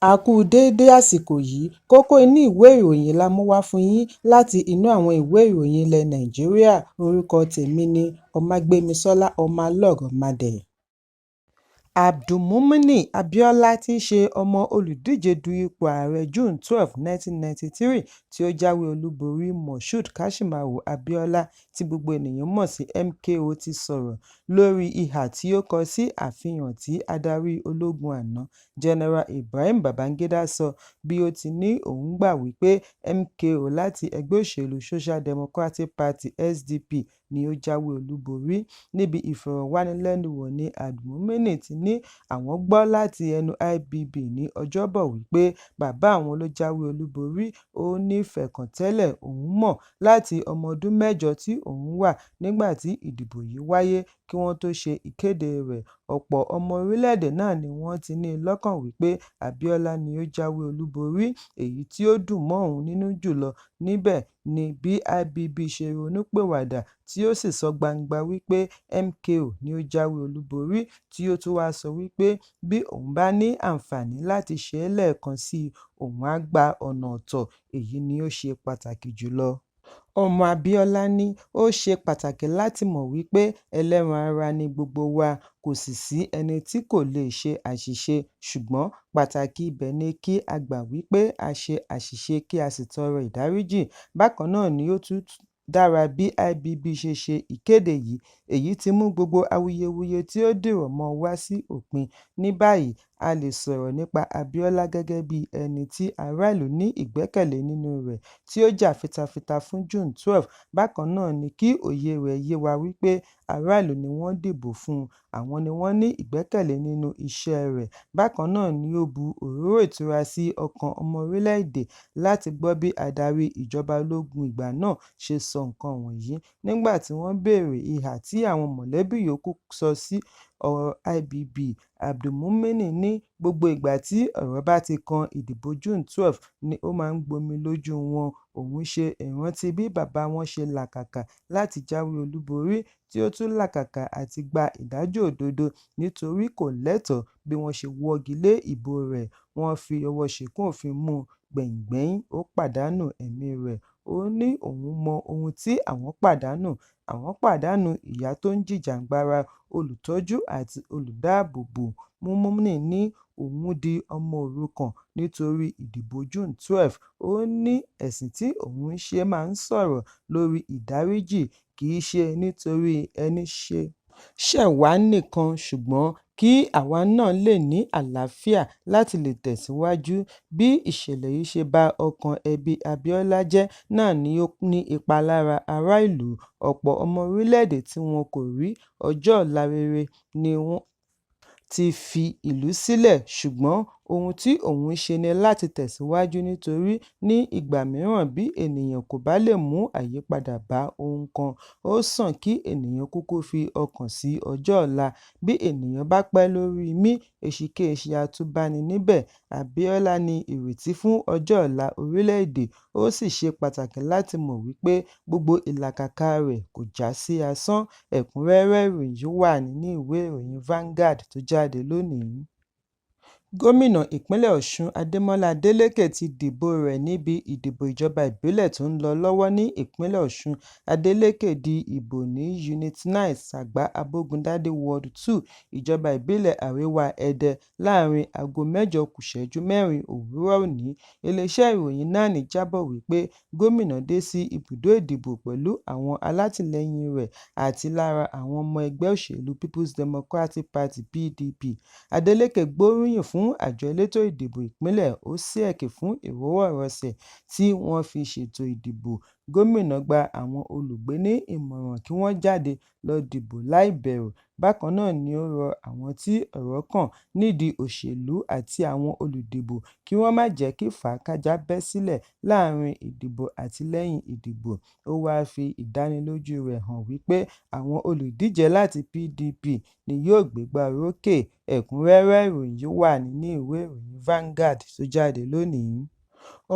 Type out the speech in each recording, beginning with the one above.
A kú déédé àsìkò yìí. Kókó inú ìwé ìròyìn la mú wá fún yín láti inú àwọn ìwé ìròyìn ilẹ̀ Nàìjíríà. Orúkọ tèmi ni Ọmágbémisọ́lá Ọmọlọ́rọ̀mádé. Abdulmumuni Abiola tí í ṣe ọmọ olùdíje du ipò ààrẹ June 12, 1993 tí ó jáwé olúborí Moshood Kashimawo Abiola tí gbogbo ènìyàn mọ̀ sí MKO ti sọ̀rọ̀ lórí ìhà tí ó kọ sí àfihàn tí adarí ológun àná General Ibrahim Babangida sọ bí ó ti ní òun gbà wípé MKO láti ẹgbẹ́ òṣèlú Social Democratic Party SDP ni ó jáwé olúborí. Níbi ìfọ̀rọ̀wánilẹ́nuwò ní Abdulmumuni ti ní àwọn gbọ́ láti ẹnu IBB ní Ọjọ́bọ̀ wípé bàbá àwọn ló jáwé olúborí. Ó ní fẹ̀kàntẹ́lẹ̀ òun mọ̀ láti ọmọ ọdún 8 tí òun wà nígbà tí ìdìbò yìí wáyé kí wọ́n tó ṣe ìkéde rẹ̀. Ọ̀pọ̀ ọmọ orílẹ̀-èdè náà ni wọ́n ti ní lọ́kàn wípé Abiola ni ó jáwé olúborí. Èyí tí ó dùn mọ́ òun nínú jùlọ níbẹ̀ ni bí IBB ṣe ronúpìwàdà tí ó sì sọ gbangba wípé MKO ni ó jáwé olúborí, tí ó tún wá sọ wípé bí òun bá ní àǹfààní láti ṣe é lẹ́ẹ̀kan sí i, òun á gba ọ̀nà ọ̀tọ̀, èyí ni ó ṣe pàtàkì jùlọ. Ọmọ Abiola ní ó ṣe pàtàkì láti mọ̀ wípé ẹlẹ́ran ara ni gbogbo wa, kò sì sí ẹni tí kò lè ṣe àṣìṣe, ṣùgbọ́n pàtàkì ibẹ̀ ni kí a gbà wípé a ṣe àṣìṣe kí a sì tọrọ ìdáríjì. Bákan náà ni ó tún dára bí IBB ṣe ṣe ìkéde yìí, èyí ti mú gbogbo awuyewuye tí ó dìrọ̀ mọ́ ọn wá sí òpin. Ní báyìí, a lè sọ̀rọ̀ nípa Abiola gẹ́gẹ́ bí ẹni tí aráàlú ní ìgbẹ́kẹ̀lé nínú rẹ̀ tí ó jà fitafita fún June 12. Bákan náà ni kí òye rẹ̀ yé wa wípé aráàlú ni wọ́n dìbò fún un, àwọn ni wọ́n ní ìgbẹ́kẹ̀lé nínú iṣẹ́ẹ rẹ̀. Bákan náà ni ó bu òróró ìtura sí ọkàn ọmọ orílẹ̀-èdè láti gbọ́ bí adarí ìjọba ológun ìgbà náà ṣe sọ nǹkan wọ̀nyí. Nígbà tí wọ́n béèrè ìhà tí àwọn mọ̀lẹ́bí yòókù sọ sí ọ̀rọ̀ IBB, Abdulmumuni ní gbogbo ìgbà tí ọ̀rọ̀ bá ti kan ìdìbò June 12 ni ó máa ń gbomi lójú wọn. Òun ṣe ìrántí bí bàbá wọn ṣe làkàkà láti jáwé olúborí, tí ó tún làkàkà àti gba ìdájọ́ òdodo nítorí kò lẹ́tọ̀ọ́ bí wọ́n ṣe wọ́gi lé ìbò rẹ̀, wọ́n fi ọwọ́ ṣìkún òfin mú un, gbẹ̀yìngbẹ́yín ó pàdánù ẹ̀mí rẹ̀. Ó ní òun mọ ohun tí àwọn pàdánù, àwọn pàdánù ìyá tó ń jìjàgbara, olùtọ́jú àti olùdáààbòbò. Mumuni ní òun di ọmọ òrukàn nítorí ìdìbò June 12. Ó ní ẹ̀sìn tí òun ń ṣe máa ń sọ̀rọ̀ lórí ìdáríjì, kì í ṣe nítorí ẹni ṣẹ̀ wá nìkan ṣùgbọ́n kí àwa náà lè ní àlàáfíà láti lè tẹ̀síwájú. Bí ìṣẹ̀lẹ̀ yìí ṣe ba ọkàn ẹbí Abiola jẹ́ náà ni ó ní ipa lára ará ìlú. Ọ̀pọ̀ ọmọ orílẹ̀-èdè tí wọn kò rí ọjọ́ ọ̀la rere ni wọ́n ti fi ìlú sílẹ̀, ṣùgbọ́n ohun tí òun ń ṣe ni láti tẹ̀síwájú nítorí ní ìgbà mìíràn bí ènìyàn kò bá lè mú àyípadà bá ohun kan, ó sàn kí ènìyàn kúkú fi ọkàn sí ọjọ́ ọ̀la. Bí ènìyàn bá pẹ́ lórí imí, eṣinkéṣin á tún báni níbẹ̀. Abiola ní ìrètí fún ọjọ́ ọ̀la orílẹ̀-èdè, ó sì ṣe pàtàkì láti mọ̀ wípé gbogbo ìlàkàkà rẹ̀ kò já sí asán. Ẹ̀kúnrẹ́rẹ́ ìròyìn yìí wà nínú ìwé ìròyìn Vanguard tó jáde lónìí. Gómìnà ìpínlẹ̀ Ọ̀ṣun Adémọ́lá Adélékè ti dìbò rẹ̀ níbi ìdìbò ìjọba ìbílẹ̀ tó ń lọ lọ́wọ́ ní ìpínlẹ̀ Ọ̀ṣun. Adeleke di ìbò ní Unit 9, Sàgbá Abógundádé Ward 2, ìjọba ìbílẹ̀ Àríwá Ẹdẹ láàárín aago 7:45 òwúrọ̀ òní. Ilé-iṣẹ́ ìròyìn NAN jábọ̀ wípé gómìnà dé sí ibùdó ìdìbò pẹ̀lú àwọn alátìlẹyìn rẹ̀ àti lára àwọn ọmọ ẹgbẹ́ òṣèlú Peoples Democratic Party (PDP). Adeleke gbóríyìn fún àjọ elétò ìdìbò ìpínlẹ̀ OSIEC fún ìrọwọ́rọsẹ̀ tí wọ́n fi ṣètò ìdìbò. Gómìnà gba àwọn olùgbé ní ìmọ̀ràn kí wọ́n jáde lọ dìbò láì bẹ̀rù. Bákan náà ni ó rọ àwọn tí ọ̀rọ̀ kàn nídìí òṣèlú àti àwọn olùdìbò kí wọ́n má jẹ́ kí fàákàjà bẹ́ sílẹ̀ láàárín ìdìbò àti lẹ́yìn ìdìbò. Ó wáá fi ìdánilójú rẹ̀ hàn wípé àwọn olùdíje láti PDP ni yóò gbégbá orókè. Ẹ̀kúnrẹ́rẹ́ ìròyìn yìí wà nínú ìwé ìròyìn Vanguard tó jáde lónìí.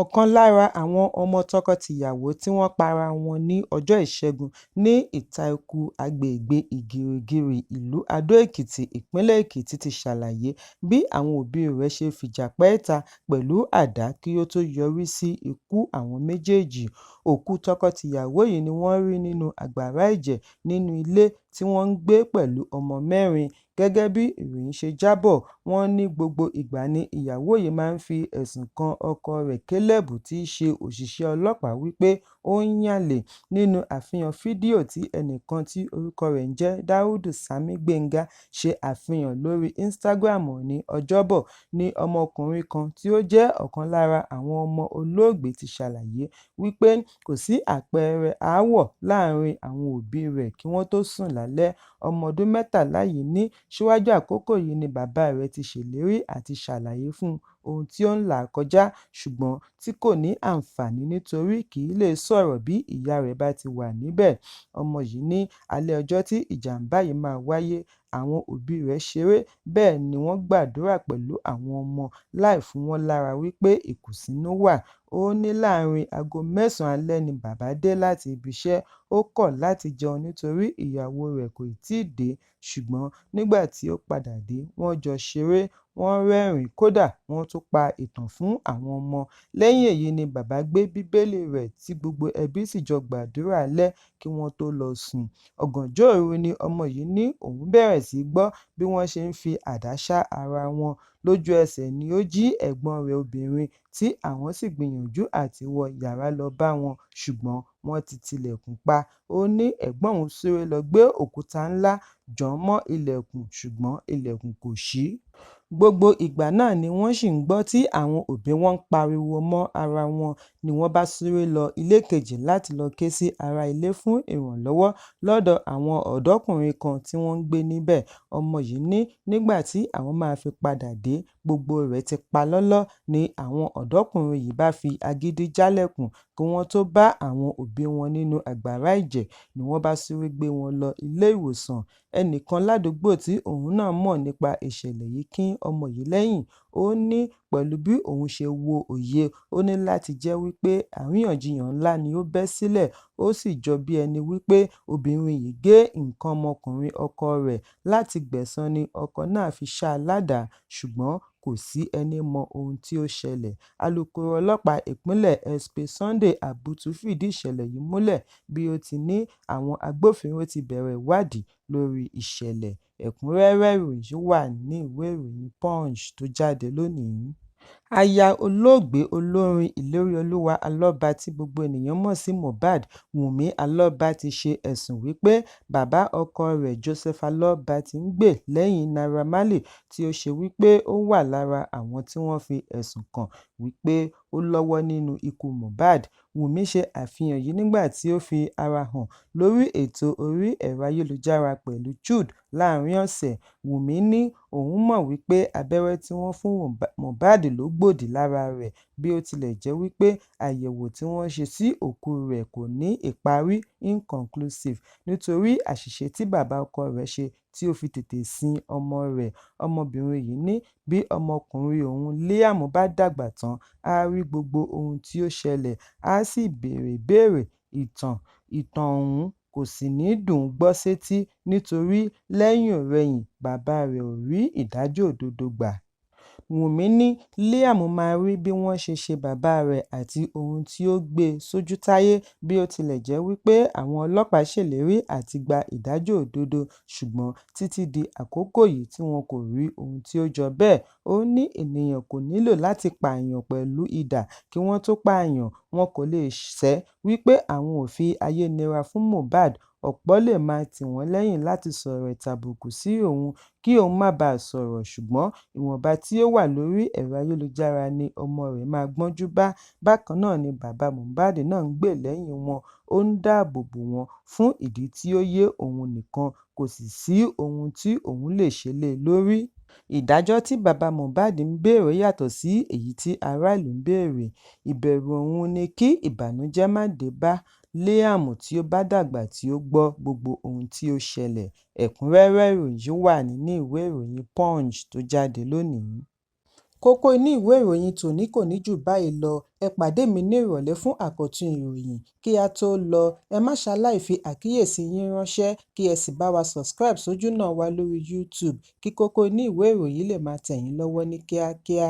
Ọ̀kan lára àwọn ọmọ tọkọ-tìyàwó tí wọ́n para wọn ní ọjọ́ Ìṣẹ́gun ní Ìtàìkú, agbègbè Ìgìrìgìrì ìlú Adó-Èkìtì, ìpínlẹ̀ Èkìtì ti ṣàlàyé bí àwọn òbí rẹ̀ ṣe fìjà pẹ́ta pẹ̀lú àdá kí ó tó yọrí sí ikú àwọn méjèèjì. Òkú tọkọ-tìyàwó yìí ni wọ́n rí nínú àgbàrá ẹ̀jẹ̀ nínú ilé tí wọ́n ń gbé pẹ̀lú ọmọ mẹ́rin. Gẹ́gẹ́ bí ìròyìn ṣe jábọ̀, wọ́n ní gbogbo ìgbà ni ìyàwó yìí máa ń fi ẹ̀sùn kan ọkọ rẹ̀ Caleb tí í ṣe òṣìṣẹ́ ọlọ́pàá wípé ó ń yànlè. Nínú àfihàn fídíò tí ẹnìkan tí orúkọ rẹ̀ ń jẹ́ Dáúdù Sámí Gbénga ṣe àfihàn lórí Instagram ní Ọjọ́bọ̀, ní ọmọkùnrin kan tí ó jẹ́ ọ̀kan lára àwọn ọmọ olóògbé ti ṣàlàyé wípé kò sí àpẹẹrẹ aáwọ̀ láàárín àwọn òbí rẹ̀ kí wọ́n tó sùn lálẹ́. Ọmọ ọdún 13 yìí ní síwájú àkókò yìí ni bàbá rẹ̀ ti ṣèlérí àti ṣàlàyé fún ohun tí ó ń là kọjá, ṣùgbọ́n tí kò ní àǹfààní nítorí kì í lè sọ̀rọ̀ bí ìyá rẹ̀ bá ti wà níbẹ̀. Ọmọ yìí ní alẹ́ ọjọ́ tí ìjàm̀bá yìí máa wáyé, àwọn òbí rẹ̀ ṣeré, bẹ́ẹ̀ ni wọ́n gbàdúrà pẹ̀lú àwọn ọmọ láì fún wọn lára wípé ìkùnsínú wà. Ó ní láàárín aago 9 alẹ́ ni bàbá dé láti ibiṣẹ́, ó kọ̀ láti jẹun nítorí ìyàwó rẹ̀ kò tíì dé, ṣùgbọ́n nígbà tí ó padà dé, wọ́n jọ ṣeré, wọ́n rẹ́rìn-ín kódà wọ́n tún pa ìtàn fún àwọn ọmọ. Lẹ́yìn èyí ni bàbá gbé Bíbélì rẹ̀ tí gbogbo ẹbí sì jọ gbàdúrà alẹ́ kí wọ́n tó lọ sùn. Ọ̀gànjọ́ òru ni ọmọ yìí ní òun bẹ̀rẹ̀ sí í gbọ́ bí wọ́n ṣe ń fi àdá ṣá ara wọn. Lójú ẹsẹ̀ ni ó jí ẹ̀gbọ́n rẹ̀ obìnrin tí àwọn sì gbìyànjú àti wọ yàrá lọ bá wọn, ṣùgbọ́n wọ́n ti tilẹ̀kùn pa. Ó ní ẹ̀gbọ́n òun sáré lọ gbé òkúta ńlá jàn án mọ́ ilẹ̀kùn, ṣùgbọ́n ilẹ̀kùn kò ṣí. Gbogbo ìgbà náà ni wọ́n sì ń gbọ́ tí àwọn òbí wọn ń pariwo mọ́ ara wọn ni wọ́n bá sáré lọ ilé kejì láti lọ ké sí ará ilé fún ìrànlọ́wọ́ lọ́dọ̀ àwọn ọ̀dọ́kùnrin kan tí wọ́n ń gbé níbẹ̀. Ọmọ yìí ní nígbà tí àwọn máa fi padà dé, gbogbo rẹ̀ ti palọ́lọ́ ni àwọn ọ̀dọ́kùnrin yìí bá fi agídí jálẹ̀kùn kí wọ́n tó bá àwọn òbí wọn nínú àgbàrá ẹ̀jẹ̀ ni wọ́n bá sáré gbé wọn lọ ilé-ìwòsàn. Ẹnìkan ládùúgbò tí òun náà mọ̀ nípa ìṣẹ̀lẹ̀ yìí kín ọmọ yìí lẹ́yìn. Ó ní pẹ̀lú bí òun ṣe wo òye, ó ní láti jẹ́ wípé àríyànjiyàn ńlá ni ó bẹ́ sílẹ̀, ó sì jọ bí ẹni wípé obìnrin yìí gé nǹkan ọmọkùnrin ọkọ rẹ̀ láti gbẹ̀san ni ọkọ náà fi ṣá a ládàá, ṣùgbọ́n kò sí ẹní mọ ohun tí ó ṣẹlẹ̀. Alūkkóró ọlọ́pàá ìpínlẹ̀ SP Sunday Abutu fìdí ìṣẹ̀lẹ̀ yìí múlẹ̀ bí ó ti ní àwọn agbófinró ti bẹ̀rẹ̀ ìwádìí lórí ìṣẹ̀lẹ̀. Ẹ̀kúnrẹ́rẹ́ ìròyìn yìí wà ní ìwé ìròyìn Punch tó jáde lónìí. Aya olóògbé olórin Ìléríolúwà Alọ́ba tí gbogbo ènìyàn mọ̀ sí Mohbad, Wunmi Aloba ti ṣe ẹ̀sùn wípé bàbá ọkọ rẹ̀ Joseph Aloba ti ń gbè lẹ́yìn Naira Marley tí ó ṣe wípé ó wà lára àwọn tí wọ́n fi ẹ̀sùn kàn wípé ó lọ́wọ́ nínú ikú Mohbad. Wunmi ṣe àfihàn yìí nígbà tí ó fi ara hàn lórí ètò orí ẹ̀rọ ayélujára pẹ̀lú Jude láàárín ọ̀sẹ̀. Wunmi ní òun mọ̀ wípé abẹ́rẹ́ tí wọ́n fún Mohbad ló gbòdì lára rẹ̀, bí ó tilẹ̀ jẹ́ wípé àyẹ̀wò tí wọ́n ṣe sí òkú rẹ̀ kò ní ìparí inconclusive nítorí àṣìṣe tí bàbá ọkọ rẹ̀ ṣe tí ó fi tètè sin ọmọ rẹ̀. Ọmọbìnrin yìí ní bí ọmọkùnrin òun Liam bá dàgbà tán, á rí gbogbo ohun tí ó ṣẹlẹ̀, á sì béèrè ìbéèrè, ìtàn òun kò sì ní dùn ún gbọ́ sétí nítorí lẹ́yìn-ò-rẹyìn bàbá rẹ̀ ò rí ìdájọ́ òdodo gbà. Wunmi ní Liam máa rí bí wọ́n ṣe ṣe bàbá rẹ̀ àti ohun tí ó gbé sójú táyé, bí ó tilẹ̀ jẹ́ wípé àwọn ọlọ́pàá ṣèlérí àti gba ìdájọ́ òdodo, ṣùgbọ́n títí di àkókò yìí tí wọn kò rí ohun tí ó jọ bẹ́ẹ̀. Ó ní ènìyàn kò nílò láti pààyàn pẹ̀lú idà kí wọ́n tó pààyàn, wọn kò lè sẹ́ wípé àwọn ò fi ayé nira fún Mohbad, ọ̀pọ̀ lè máa tì wọ́n lẹ́yìn láti sọ̀rọ̀ ìtàbùkù sí òun kí òun má baà sọ̀rọ̀, ṣùgbọ́n ìwọ̀nba tí ó wà lórí ẹ̀rọ ayélujára ni ọmọ rẹ̀ máa gbọ́njú bá. Bákan náà ni bàbá Mohbad náà ń gbè lẹ́yìn wọn, ó ń dáàbò bò wọ́n fún ìdí tí ó yé òun nìkan, kò sì sí ohun tí òun lè ṣe lé e lórí. Ìdájọ́ tí bàbá Mohbad ń béèrè yàtọ̀ sí èyí tí aráàlú ń béèrè. Ìbẹ̀rù òun ni kí ìbànújẹ́ má dé bá Liam tí ó bá dàgbà tí ó gbọ́ gbogbo ohun tí ó ṣẹlẹ̀. Ẹ̀kúnrẹ́rẹ́ ìròyìn yìí wà nínú ìwé ìròyìn Punch tó jáde lónìí. Kókó inú ìwé ìròyìn tòní kò ní jù báyìí lọ. Ẹ pàdé mi ní ìrọ̀lẹ́ fún àkọ́tún ìròyìn. Kí á tó lọ, ẹ má ṣaláì fi àkíyèsí yín ránṣẹ́ kí ẹ sì bá wa subscribe sójúnà wa lórí YouTube kí kókó inú ìwé ìròyìn lè máa tẹ̀ yín lọ́wọ́ ní kíákíá.